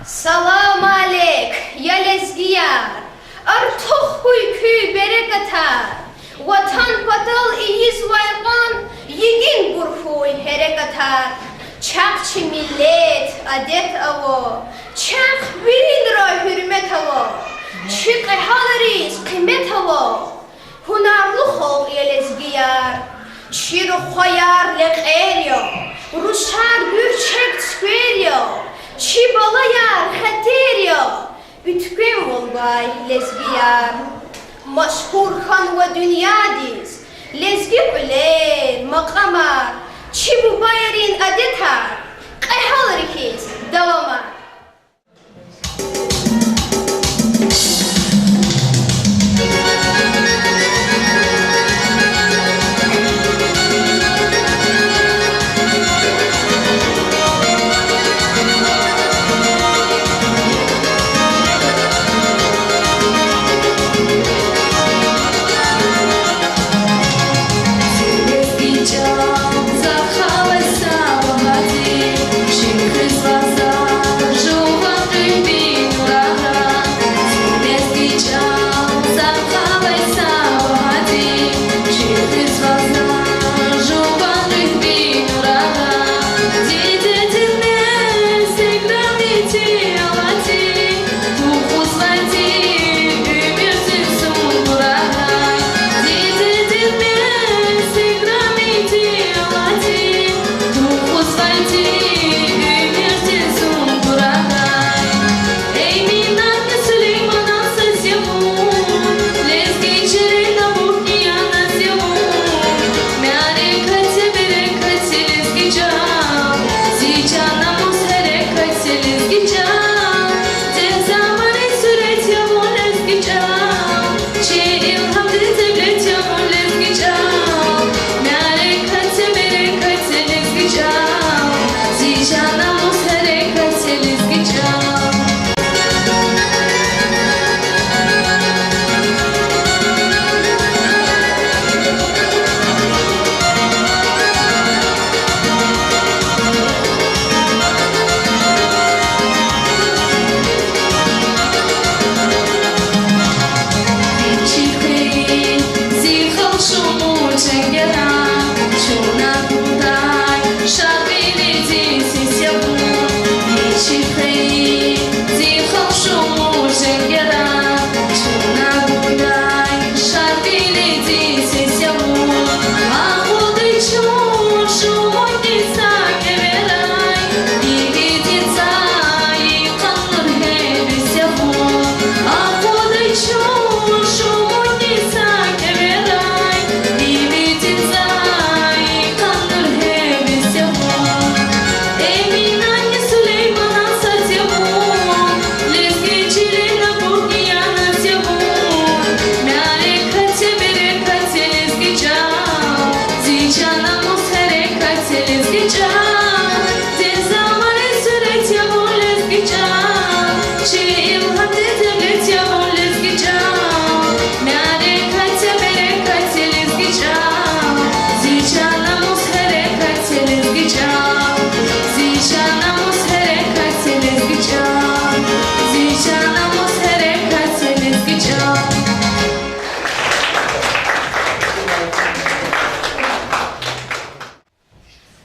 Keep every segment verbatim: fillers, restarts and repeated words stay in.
Салам алейк, я лезгияр! Артух хьуй куь берекатар, Ватан патал ийизвай кьван йигинбур хьуй гьерекатар. Чахъ чи миллет адет ава, чахъ виринра гьуьрмет ава, чи кьегьалриз къимет ава. Гьунарлу халкь я лезгияр, чи рухваяр лекьер я, рушар гуьрчег цуьквер я, чи балаяр хетер я, уьтквемвал гвай лезгияр. Машгьур хьанва дуьньядиз лезги кьуьлер, макьамар, чи бубайрин адетар, кьегьалри хьиз давамар.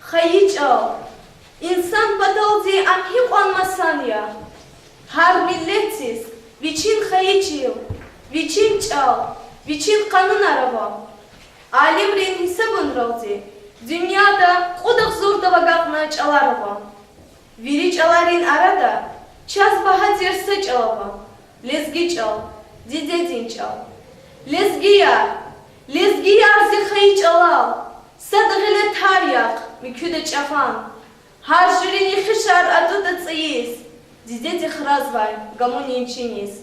Хайи чӀал. Инсан паталди ам гьикьван масан я. Гьар миллетдиз вичин хайи чил, вичин чӀал, вичин къанунар ава. Алимрин гьисабунралди, дуьньяда кьуд агъзурдав агакьна чӀалар ава. Вири чӀаларин арада чаз багьа тир са чӀал ава, лезги чӀал, дидедин чӀал. Лезгияр, лезгияр, зи хайи чӀалал, сад гъиле тар яхъ, муькуьда чӀагъан. Гьар жуьрени хишар атӀуда цӀийиз, дидедихъ развай гамунин чиниз.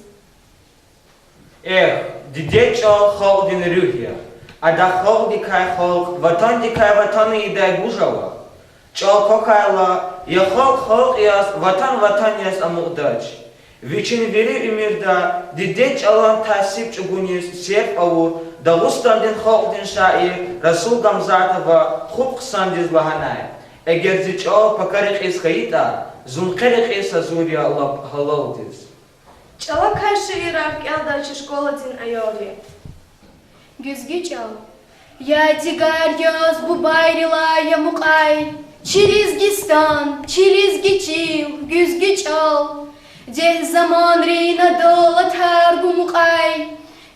Эхь, диде чӀал халкьдин руьгь я. Ада халкьдикай халкь, ватандикай ватан ийидай гуж ава. ЧӀал квахьайла, я халкь халкь яз, ватан ватан яз амукьдач. Вичин вири уьмуьрда диде чӀалан тасиб чӀугуниз серф авур Дагъустандин халкьдин шаир Расул Гамзатова хупӀ хъсандиз лагьанай: Эгер зи чӀал пака рекьиз хьайитӀа, зун къе рекьиз гьазур я лап гьалалдиз. ЧӀалакай шиирар кӀелда чи школадин аялри. Гуьзгуь чӀал. Ядигар яз бубайрилай я мукьвай, чи лезгистан, чи лезги чил, гуьзгуь чӀал. Дегь заманрин адалатар гу мукьвай,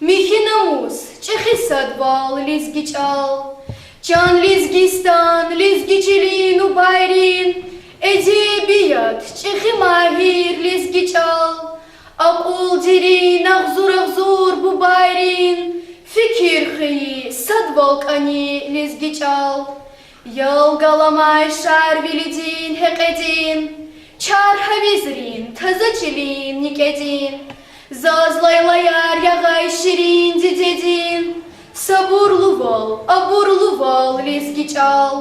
михьи намус, чӀехи садвал, лезги чӀал. Чан лезгистан, лезги чилин бубайрин, эдебият, чӀехи магьир, лезги чӀал. Акьул дерин, агъзур-агъзур бубайрин, фикир хьайи, садвал кӀани, лезги чӀал. Ялгаламай Шарвилидин гьекьедин, чар гьавизрин, таза чилин никӀедин, заз лайлаяр ягъай ширин дидедин, сабурлувал, абурлувал, лезги чӀал.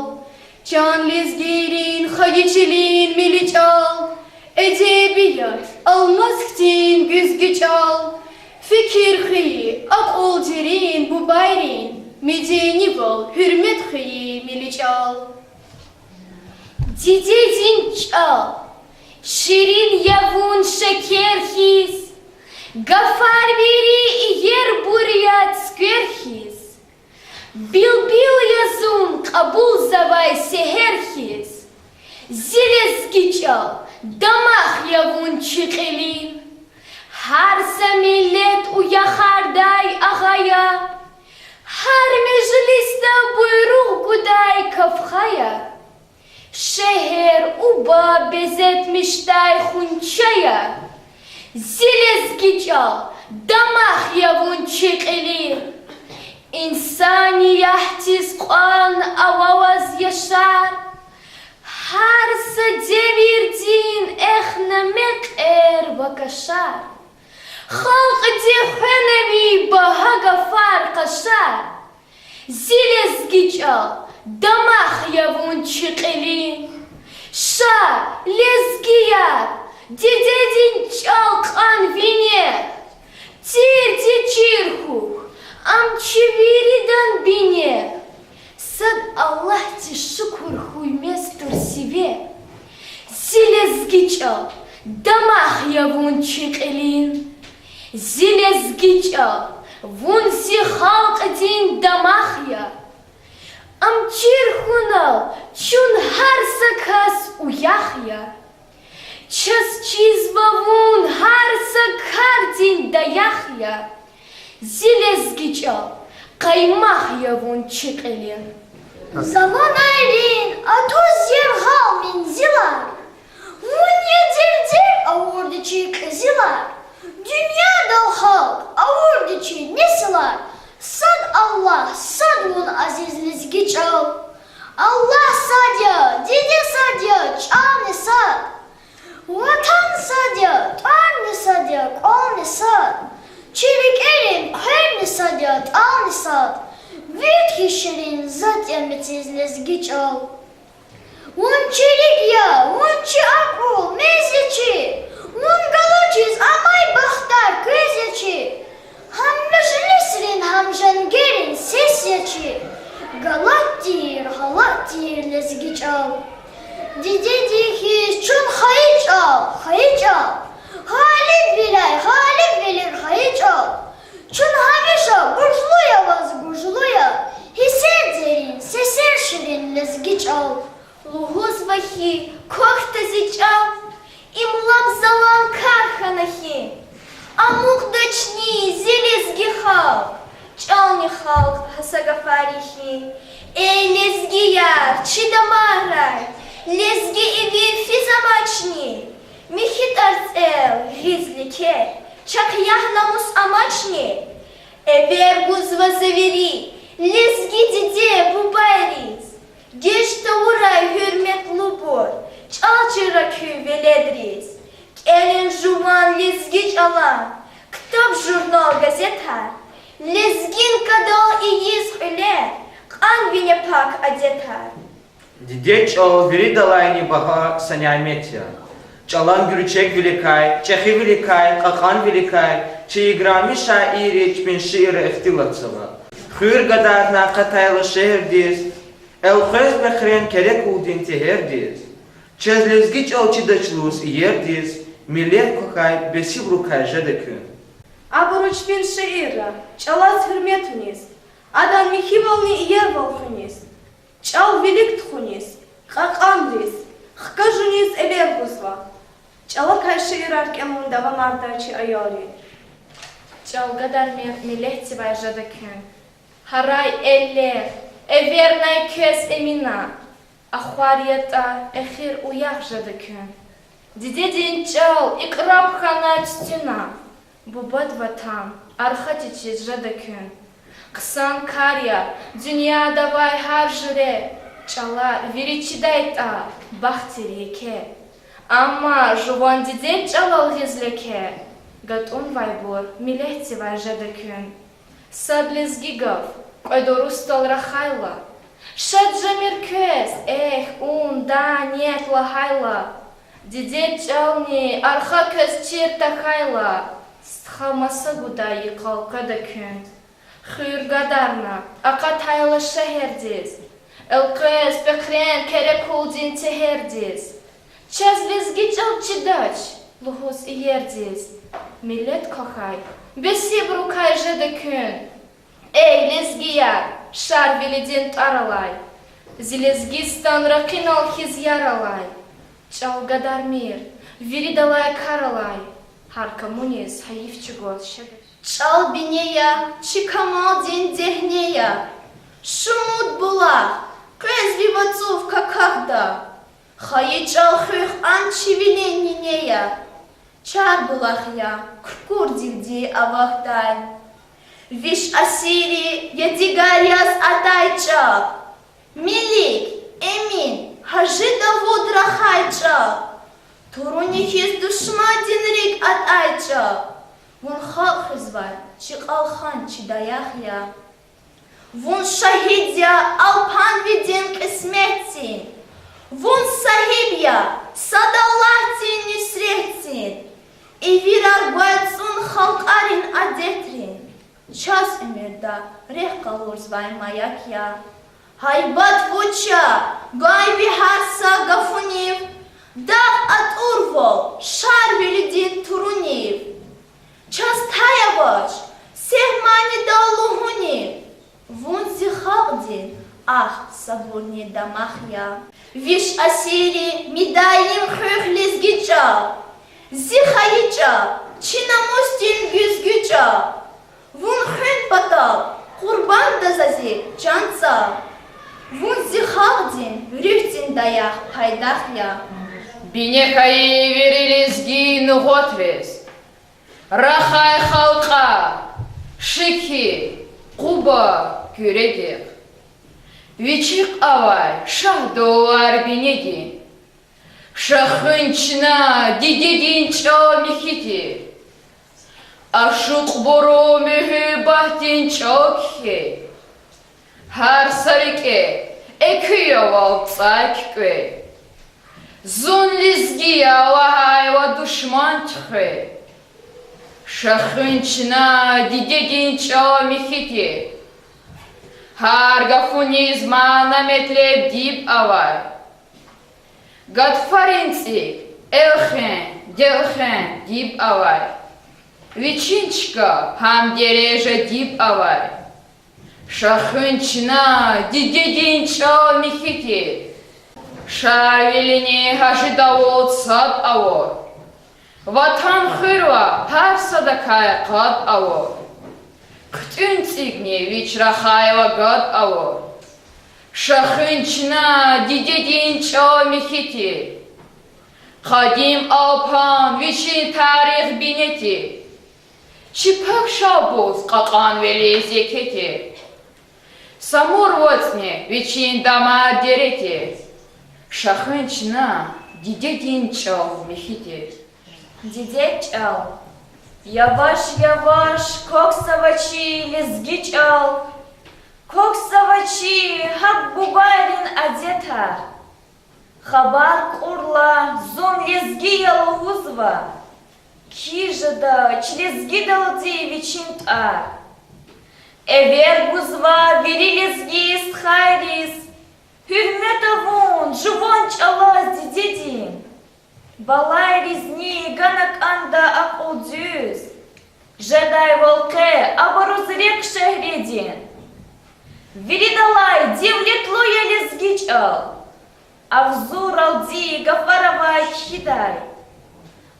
Чан лезгийрин хайи чилин милли чӀал, эдебият, алмаз хьтин гуьзгуь чӀал, фикир хьайи, акьул дерин бубайрин, меденивал, гьуьрмет хьайи милли чӀал. Дидедин чӀал. Ширин я вун шекер хьиз, гафар вири иербур я цуьквер хьиз. Билбил я зун кьабулзавай сегьер хьиз. Зи лезги чӀал, дамах я вун чи кьилин. Гьар са миллет уяхардай агъа я, гьар межлисда буйругъ гудай кавха я. Шегьер, уба безетмишдай хунча я. Зи лезги чӀал, дамах я вун чи кьилин. Инсаниятдиз кьван аваз яшар, гьар са девирдин эхна мекьер ва кашар. Халкьди хвена ви багьа гафар, къашар. Зи лезги чӀал, дамах я вун чи кьилин. Ша, лезгияр, дидедин чӀал кьан вине. Тирди чир хьухь, ам чи виридан бине. Сад Аллагьдиз шукур хьуй мез тур сиве. Зи лезги чӀал, дамах я вун чи кьилин. Зи лезги чӀал, вун зи халкьдин дамах я. Ам чир хьунал чун гьар са кас уях я. Чаз чизва вун гьар са кардин даях я. Зи лезги чӀал, къаймах я вун чи кьилин. Заманайрин атӀуз яргъал мензилар, вун я дердер авурди чи кьезилар, дуьньядал халкь авурди чи несилар, сад Аллагь, сад вун азиз лезги чӀал. Аллагь сад я, диде сад я, чӀални сад. Ватан сад я, тӀварни сад я, кӀвални сад. Чи рикӀерин хъверни сад я, тӀални сад. Вирт хьиз ширин затӀ я мециз лезги чӀал. Вун чи рикӀ я, вун чи акьул, мез я чи. Вун галачиз амай бахтар, квез я чи. Гьам межлисрин, гьам женгерин сес я чи. Галат тийир, гъалат тийир лезги чӀал. Дидедин хьиз чун хайи чӀал, хайи чӀал, гъалибвиляй гъалибвилер хайи чӀал. Чун гьамиша буржлу я ваз, гужлу я, гьиссер дерин, сесер ширин лезги чӀал. Лугьузва хьи, квахьда зи чӀал, им лап залан кар хьана хьи. Амукьдачни зи лезги халкь, чӀални халкь гьа са гафар я хьи. Эй, лезгияр, чи дамаррай лезги иви физ амачни? Михьи тӀварцӀел гъиз леке, чахъ ягь намус амачни? Эвер гузва за вири лезги диде-бубайриз, геж тавурай гьуьрметлубур чӀал чира куь веледриз. КӀелин жуван лезги чӀалан ктаб, журнал, газетар, лезгин кадал ийиз кьуьле кьан вине пак адетар. Диде чӀал виридалайни багьа са нямет я. ЧӀалан гуьрчегвиликай, чӀехивиликай, кьакьанвиликай чи играми шаирри чпин шиирра ихтилатзава. Хуьр гадарна акъатайла шегьердиз, Элкъвез пехрен керекулдин тегьердиз, чаз лезги чӀал чидач лугьуз иердиз, миллет квахьай бесибурукай жеда куьн. Абуру чпин шиирра чӀалаз гьуьрметуниз, адан михьивални иервал хуьниз, чӀал вилик тухуниз, кьакьанриз, хкажуниз эвер гузва. ЧӀалакай шиирар кӀелун давамарда чи аялри. ЧӀал гадармир миллетдивай жеда куьн. Гьарай эллер, эвернай квез Эмина, ахвар ятӀа эхир уях жеда куьн. Дидедин чӀал икьраб хьанай тӀуьна, бубад ватан архади чиз жеда куьн. Хъсан кар я дуьньяда авай гьар жуьре, чӀалар вири чидайтӀа, бахт тир еке. Амма жуван дидед чӀалал гъиз леке, гатӀунвайбур миллетдивай жеда куьн. Сад лезги гаф кьвед урусдал рахайла, шад жемир квез, эхь, ун, да, нет лагьайла, дидед чӀални арха квез чир тахьайла, стха маса гудай йикъал къведа куьн. Хуьр гадарна акъатайла шегьердиз, элкъвез пехрен керекулдин тегьердиз, чаз лезги чӀал чидач лугьуз иердиз, миллет квахьай бесибурукай жеда куьн. Эй, лезгияр, Шарвилидин тӀвар алай, зи Лезгистан ракъинал хьиз яр алай, чӀал гадармир виридалай кар алай, гьар камуниз гьайиф чӀугваз шеда. ЧӀал бине я, чи камалдин дегьне я, шумуд булах къвез ви вацӀув какахда, хайи чӀал хуьх ам чи вилин нине я, чар булах я, куркурдивди авахьдай. Виш асирри ядигар яз атай чӀал, милик, Эмин, Гьажи Давуд рахай чӀал, туруни хьиз душмандин рикӀ атӀай чӀал. Вун халкь хуьзвай, чи кьалхан, чи даях я. Вун шагьид я алпанвидин кьисметдин, вун сагьиб я сад Аллагьдин нуьсретдин, ивирар гвай цӀун халкьарин адетрин, чаз уьмуьрда рехъ къалурзавай маяк я. Гьайбат вуч я гвай ви гьар са гафунив, дагъ атӀурвал Шарвилидин турунив. Чаз тай авач сегь манидал лугьунив, вун зи халкьдин агь, сабурни дамах я. Виш асирри мидаим хуьх лезги чӀал, зи хайи чӀал, чи намусдин гуьзгуь чӀал. Вун хуьн патал къурбанда за зи чан цӀал, вун зи халкьдин руьгьдин даях, пайдах я. Бине хьайи вири лезги нугъватриз, рахай халкьа, Шики, Къуба, Куьредихъ, вичихъ авай шагь дувулар бинедин. Ша хуьн чна дидедин чӀал михьи тир, ашукьбуру муьгьуьббатдин чӀал кхьей. Гьар са рикӀе экуь я вал цӀай куькӀвей, зун лезги я лагьайла душман туьхвей. Ша хуьн чна дидедин чӀал михьи тир, гьар гафуниз мана-метлеб диб авай. Гатфарин цӀикӀ элхен-делхен диб авай, вичин чка гьам дережа диб авай. Ша хуьн чна дидедин чӀал михьи тир, Шарвилини Гьажи Давуд сад авур, Ватан хуьрва гьар садакай къад авур, хъуьтӀуьн цӀикӀни вич рахайла гад авур. Ша хуьн чна дидедин чӀал михьи тир, къадим Алпан вичин тарих бине тир, чи пак Шалбуз кьакьан велиз еке тир, Самур вацӀни вичин дамар дере тир. Ша хуьн чна дидедин чӀал михьи тир. Дидед чӀал. Яваш-яваш квахьзава чи лезги чӀал, квахьзава чи гьакӀ бубайрин адетар. Хабар кьурла зун лезги я лугьузва, кхьиз жеда чи лезгидалди вичин тӀвар. Эвер гузва вири лезги стхайриз, Балайризни гана кӀанда акьул дуьз, жедайвал къе абуруз рехъ шегьредин. Виридалай девлетлу я лезги чӀал, агъзуралди гафар авай кхьидай.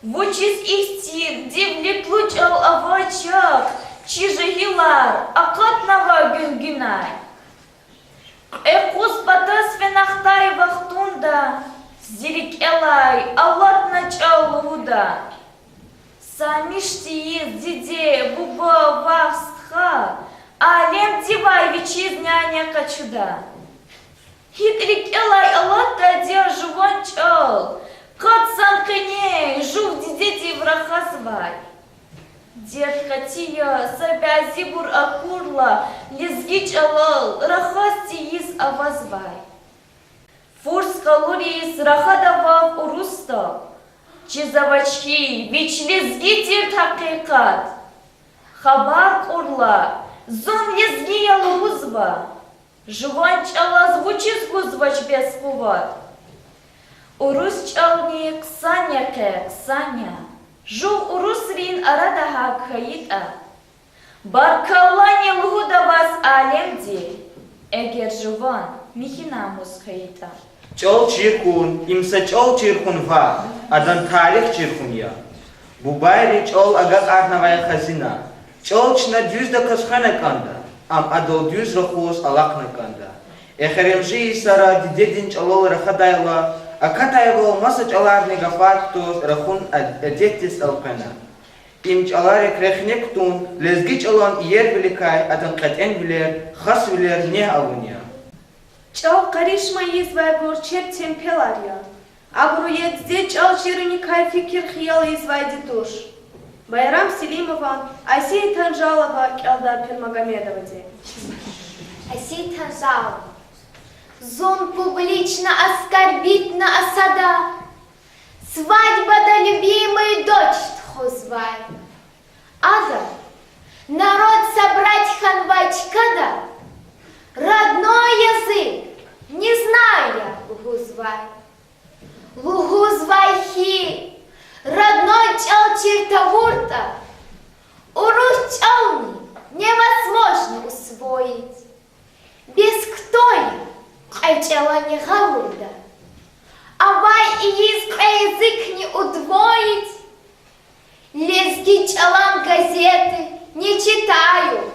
Вучиз ихьтин девлетлу чӀал авай чахъ чи жегьилар акъатнавай гуьнгуьнай? Кьве-кьуз патаз фена хтай вахтунда зи рикӀелай алатна чӀал лугьуда. Са мишт тийиз диде, буба, вах, стха, алемдивай вичиз няня къачуда. ГьикӀ рикӀелай алатдайди я жуван чӀал, къад сан къене жув дидедив рахазвай. Дерт къати я, са бязибур акурла, лезги чӀалал рахаз тийиз авазвай. Фурс къалуриз рахада вав Урусдал, чизвач хьи вич лезги тир гьакъикъат. Хабар кьурла, зун лезги я лугьузва, жуван чӀалаз вучиз гузвач бес къуват? Урус чӀални хъсан я къе, хъсан я, жув урусрин арада гьакӀ хьайитӀа. Баркаллани лугьуда ваз алемди, эгер жуван михьи намус хьайитӀа. ЧӀал чир хьун, им са чӀал чир хьун ваъ, адан тарих чир хьун я. Бубайри чӀал агакьарнавай хазина. ЧӀал чна дуьздаказ хвена кӀанда, ам адал дуьз рахуз алахъна кӀанда. Эхиримжи йисара дидедин чӀалал рахадайла, акатайвал маса чӀаларни гафар кутаз рахун ад-, адетдиз элкъвена. Им чӀаларик рехне кутун, лезги чӀалан иервиликай адан кьетӀенвилер, хасвилер негь авун я. ЧӀал къаришма ийизвайбур чеб темпелар я. Абуру я дидед чӀал чируникай фикир-хиял ийизвайди туш. Байрам Селимован Асия Танжалова кӀелда Пирмагомедовади. Асия Танжалова. Зун публично оскорбитьна асада, свадьбада любимый дочь тухузвай. Ада народ собрать хьанвай чкада родной язык не знаю я лугьузвай. Лугьузвай хьи, родной чӀал чир тавуртӀа, урус чӀални невозможно усвоить. Бес кто я кьве чӀалани гъавурда, авай ийиз кьве языкни удвоить. Лезги чӀалан газеты не читаю.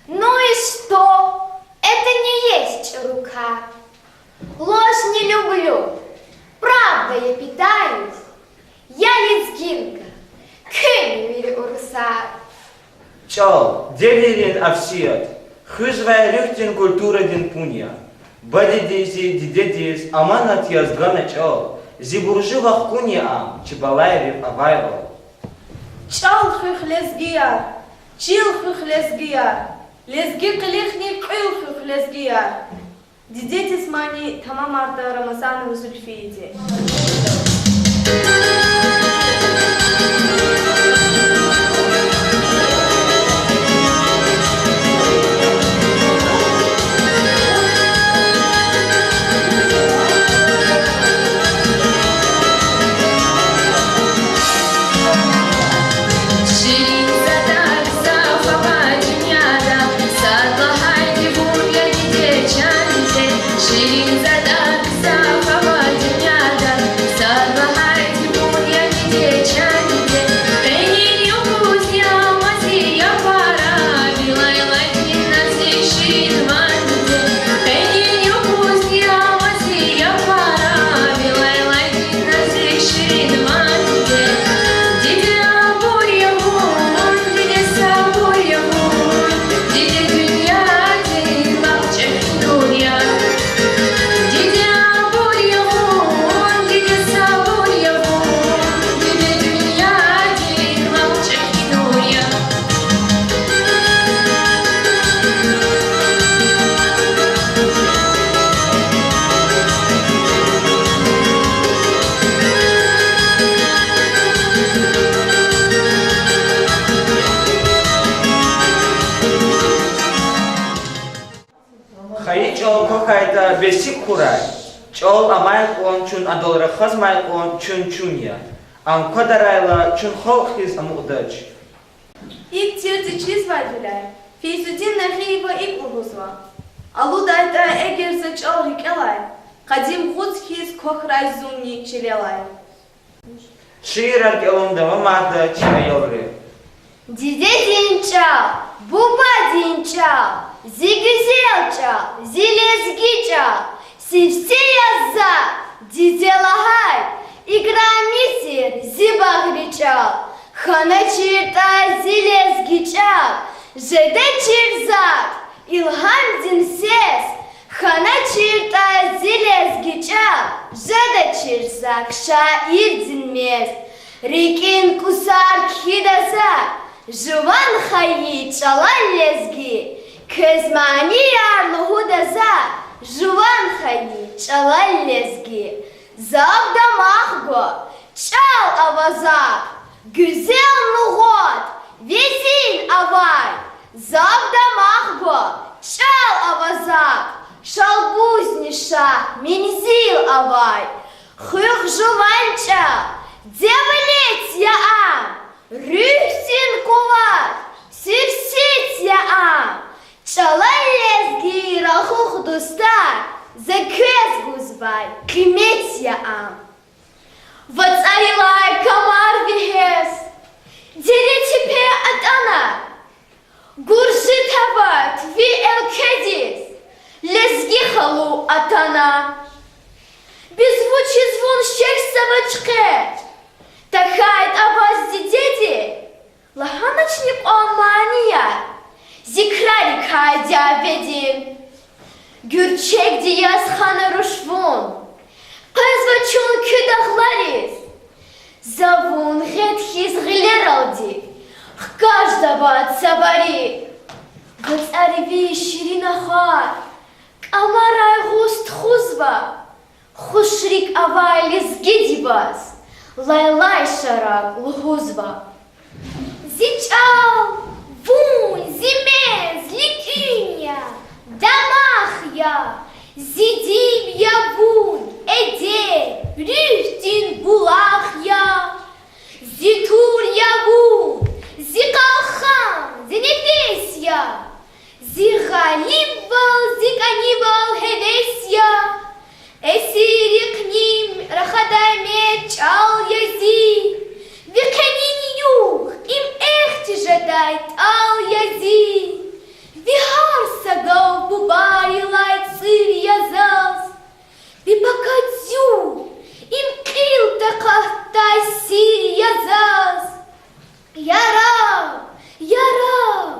Ну и что? Это не есть чӀуру кар. Ложь не люблю, правдой я питаюсь. Я лезгинка, куьн вири урусар. ЧӀал, девирин афсият, хуьзвай руьгьдин, культурадин пун я. Бадедиз, дидедиз аманат яз гана чӀал, зи буржи вахкун я ам, чи балайрив авайвал. ЧӀал хуьх, лезгияр, чил хуьх, лезгияр, лезги къилихни кьуьл хуьх, лезгияр. Дидедиз мани тамамарда Рамазанова Зульфияди. Хайи чӀал квахьайтӀа, бесик хьурай. ЧӀал амай кьван, чун адал рахазмай кьван чун чун я. Ам квадарайла, чун халкь хьиз амукьдач. ИкӀ тирди чизвайвиляй Фейзудин Нагъиева икӀ лугьузва: алудайтӀа эгер за чӀал рикӀелай, къадим гъуц хьиз квахьрай зунни чилелай. Шиирар кӀелун давамарда чи аялри. Дидедин чӀал, бубадин чӀал, зи гуьзел чӀал, зи лезги чӀал, сифте яз за, диде лагьай, играми тир зи багъри чӀал. ХьаначиртӀа зи лезги чӀал, жедачир зак илгьамдин сес, хьаначиртӀа зи лезги чӀал, жедачир зак шаирдин мез. РикӀин кӀусар кхьида за, жуван хайи чӀалал лезги, квез манияр лугьуда за, жуван хайи чӀалал лезги. Зав дамах гва, чӀал ава зак, гуьзел лугъат везин авай. Зав дамах гва, чӀал ава зак, Шалбузни Шагь мензил авай. Хуьх жуван чӀал, девлет я ам, руьгьдин къуват, сирсет я ам. ЧӀалал лезги рагъух, дустар, за квез гузвай къимет я ам. ВацӀарилай камар вегьез дере-тепе атӀана, гуржи тават ви уьлкведиз лезги халу атана. Биз вучиз вун шехьзавач къе, тахьайтӀа ваз дидеди лагьаначни кьван манияр зи крарикай дяведин. Гуьрчегди яз хана руш вун, къвезва чун куь дагълариз. За вун гъед хьиз гъилералди хкаждавай цавари. ВацӀари ви ширин ахвар кӀамарай гъуз тухузва. Хуш рикӀ авай лезгиди ваз лайлай шараг лугьузва. Зи чӀал, вун зи мез, ликӀуьн я, дамах я, зи дим я вун, эдеб, руьгьдин булах я. Зи тур я вун, зи къалхан, зи нефес я. Зи гъалибвал, зи кӀанивал гьевес я. Эсиррихъни рахадай мез чӀал я зи. Ви къенин югъ, им эхь тежедай тӀал я зи. Ви гьар са гаф бубайрилай цӀур я заз. Ви пакад югъ, им кьил такьатдай сир я заз. Яраб, яраб,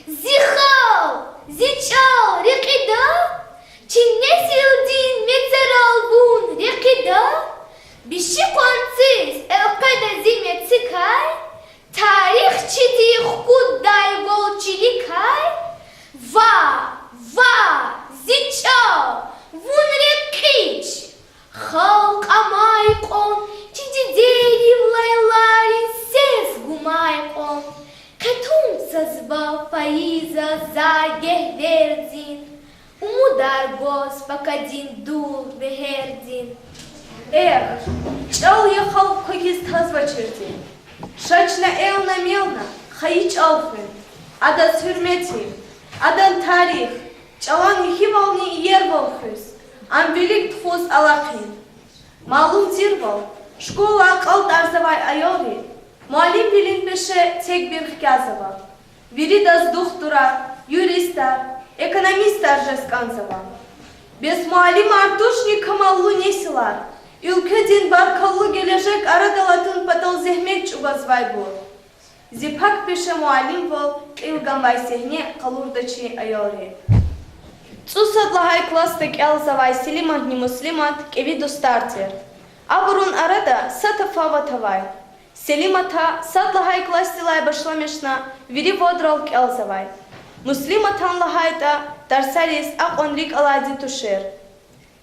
зи халкь, зи чӀал рекьида, чи несилдин мецерал вун рекьида, биши къванциз элкъведа зи мецикай, тарих чиди хкуддайвал чиликай. Ваъ, ваъ, зи чӀал, вун рекьич! Халкь амай кьван, чи дидейрив лайлайрин сес гумай кьван, къе тум цазва файи заз за гегьердин, умудар гваз пакадин дур вегьердин. Эхь, чӀал я халкь квахьиз тазвачирди. Ша чна элна-мелна хайи чӀал хуьн, адаз гьуьрмет ийин, адан тарих, чӀалан михьивални иервал хуьз, ам вилик тухуз алахъин. Малум тирвал, школа акьалтӀарзавай аялри муаллимвилин пеше текбир хкязава. Виридаз духтурар, юристар, экономистар жез кӀанзава. Бес муаллимар тушни камаллу несилар, уьлкведин баркаллу гележег арадал атун патал зегьмет чӀугвазвайбур. Зи пак пеше муаллимвал кьил ганвай сегьне къалурда чи аялри. ЦӀусад лагьай классда кӀелзавай Селиматни Муслимат кӀеви дустар тир. Абурун арада са тафават авай. Селимата сад лагьай классдилай башламишна вири вадрал кӀелзавай. Муслиматан лагьайтӀа, тарсариз акьван рикӀ алайди тушир.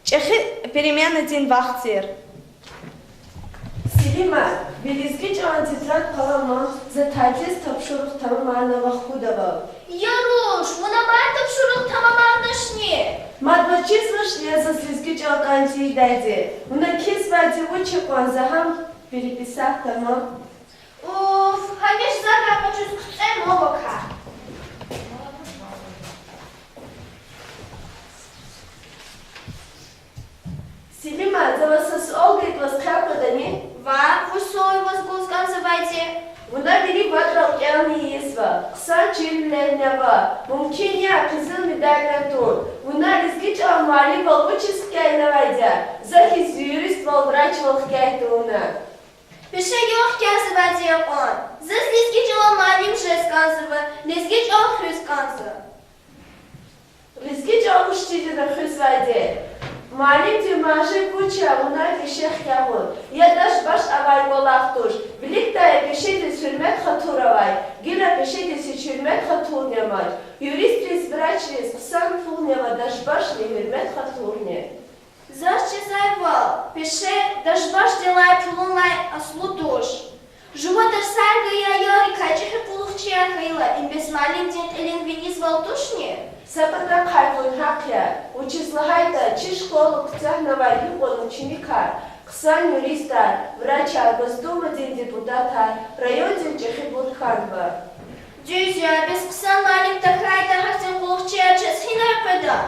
ЧӀехи переменадин вахт тир. Селимат, ви лезги чӀалан тетрадь-къаламар за тадиз тапшуругъ тамамарна вахкудавал. Яру! Вуна мад тапшуругъ тамамарнашни? Мад ваз чизвачни я заз лезги чӀал кӀан тийидайди? Вуна кхьизвайди вуч я кьван, за гьам переписать тамам. Уф, гьамиша зак къачуз куцӀемавакай. Селима, за ваз са суал гайитӀа, ваз хъел къведани? Ваъ, вуч суал я ваз гуз кӀанзавайди? Вуна вири вадрал кӀелни ийизва, хъсан чирвилерни ава, мумкин я къизил медальни тун. Вуна лезги чӀалан муаллимвал вучиз хкянавайди я? За хьиз юриствал, врачвал хкяй тавуна. Пеше югъ хкязавайди я кьван. Заз лезги чӀалан муаллим жез кӀанзава, лезги чӀал хуьз кӀанзава. Лезги чӀал вуч хьтинди хуьзвайди? Муаллимдин мажиб вуч я, вуна пеше хкягъун? Я дашбаш авай кӀвалах туш. Виликдай пешедиз гьуьрмет-хатур авай, гила пешедиз гьич гьуьрмет-хатурни амач. Юристриз, врачриз хъсан пулни ава, дашбашни, гьуьрмет-хатурни. Заз чизвайвал, пеше дашбашдилай, пулунлай аслу туш. Жува тарсар гайи аялрикай чӀехи къуллугъчияр хьайила, им бес муаллимдин кьилин винизвал тушни? Са патахъай кьван гьахъ я, вучиз лагьайтӀа чи школа куьтягьнавай гьикьван ученикар, хъсан юристар, врачар, Госдумадин депутатар, райондин чӀехибур хьанва. Дуьз я, бес хъсан муаллим тахьайтӀа, гьахьтин къуллугъчияр чаз гьинай къведа?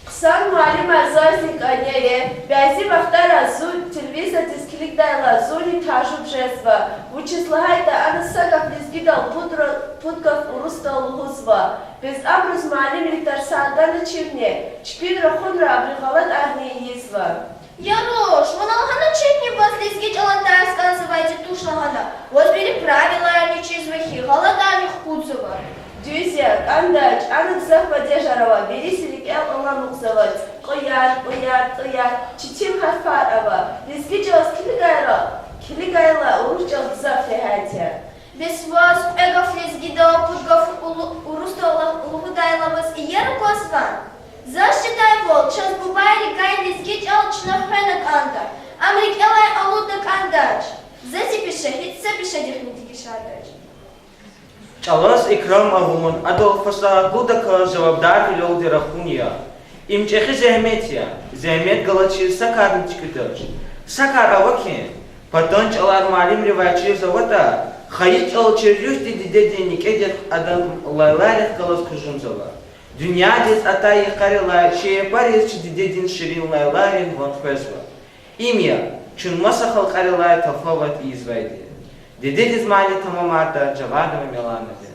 Хъсан муаллимар заз ни кӀане я, бязи вахтара зун телевизордиз килигдайла, зунни тажуб жезва, вучиз лагьайтӀа ана са гаф лезгидал, пудра, пуд гаф урусдал лугьузва. Бес абуруз муаллимри тарсар ганачирни, чпин рахунра абуру гъалатӀарни ийизва. Я руш, вуна лагьаначирни ваз лезги чӀалан тарс кӀанзавайди туш лагьана, ваз вири правиларни чизва хьи, гъалатӀарни хкудзава. Дуьз я, кӀандач, ана гзаф падежар ава, вириси рикӀел аламукьзавач, кьуяр, кьуяр, тӀуяр, четин гьарфар ава, лезги чӀалаз килигайла, килигайла урус чӀал гзаф регьят я. Бес ваз кьве гаф лезгидал, пуд гаф улу-, урусдал лугьудайла ваз иер аквазвани? Заз чидайвал, чаз бубайри гайи лезги чӀал чна хвена кӀанда, ам рикӀелай алудна кӀандач. За зи пеше гьич са пешедихъни дегишардач. ЧӀалаз икрам авун, адал фасагьатлудаказ жавабдарвилелди рахун я. Им чӀехи зегьмет я, зегьмет галачиз са карни туькӀуьдач. Са кар ава хьи, патан чӀалар муаллимривай чирзаватӀа, хайи чӀал чи руьгьдин дидедин некӀедихъ, адан лайлайрихъ галаз кужумзава. Дуьньядиз атай йикъарилай чи япариз чи дидедин ширин лайлайрин ван къвезва. Им я чун маса халкьарилай тафават ийизвайди. Дидедиз мани тамамарда Жавадова Миланади.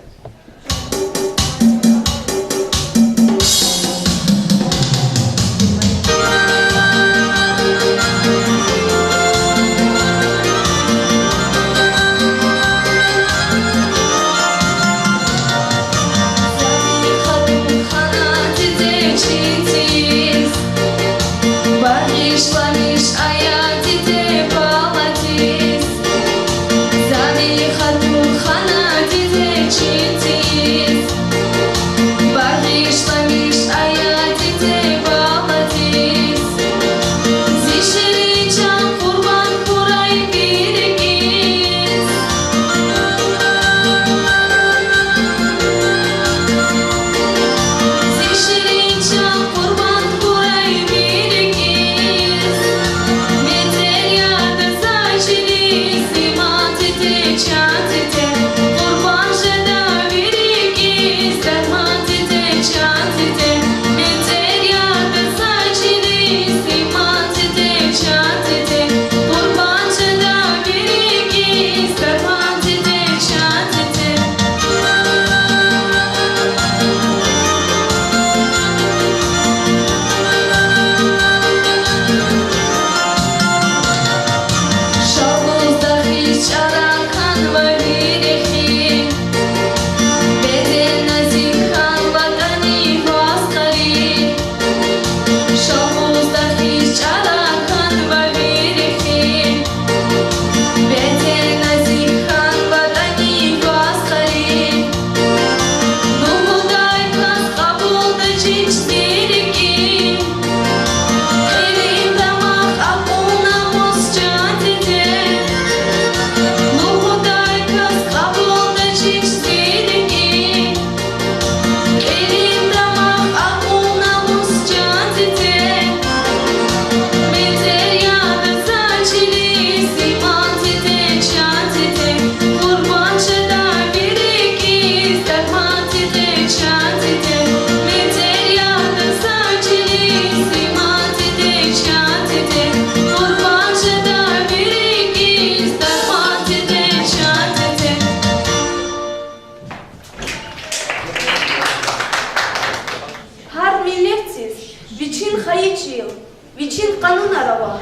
вичин къанунар ава.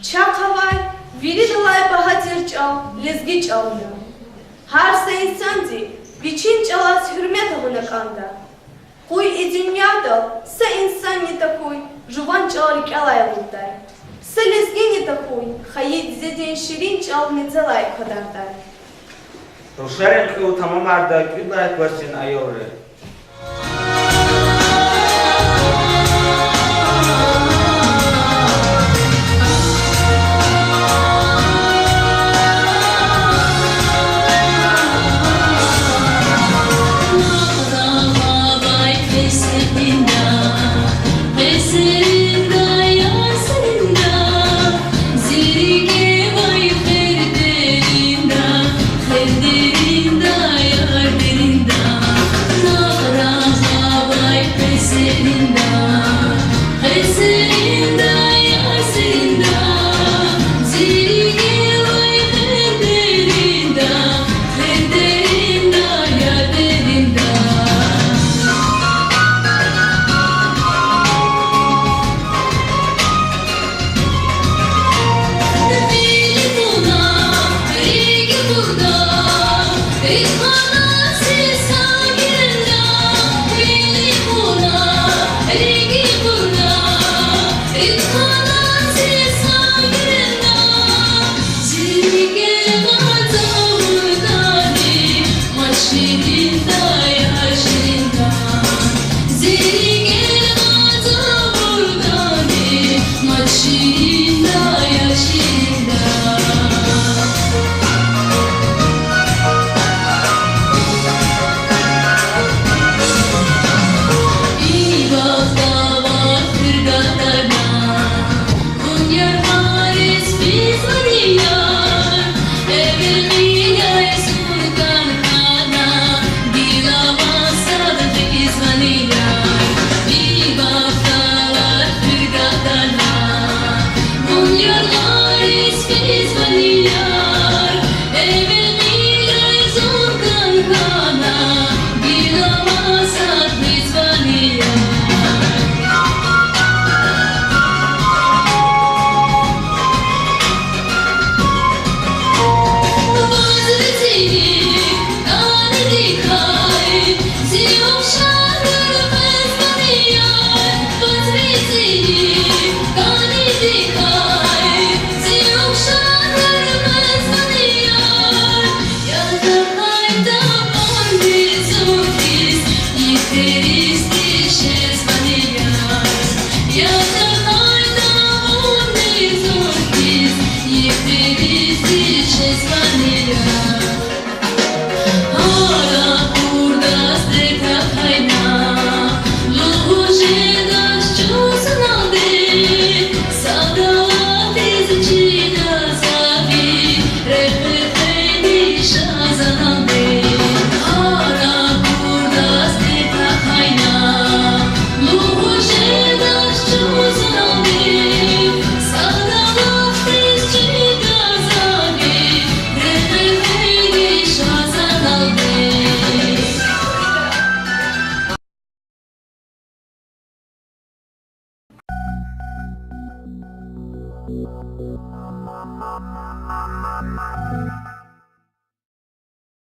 Чахъ авай виридалай багьа тир чӀал лезги чӀал я. Гьар са инсанди вичин чӀалаз гьуьрмет авуна кӀанда. Къуй и дуьньядал са инсанни тахьуй жуван чӀал рикӀелай алуддай, са лезгини тахьуй хайи дидедин ширин чӀал мецелай квадардай. Рушарин кьил тамамарда кӀуьд лагьай классдин аялри.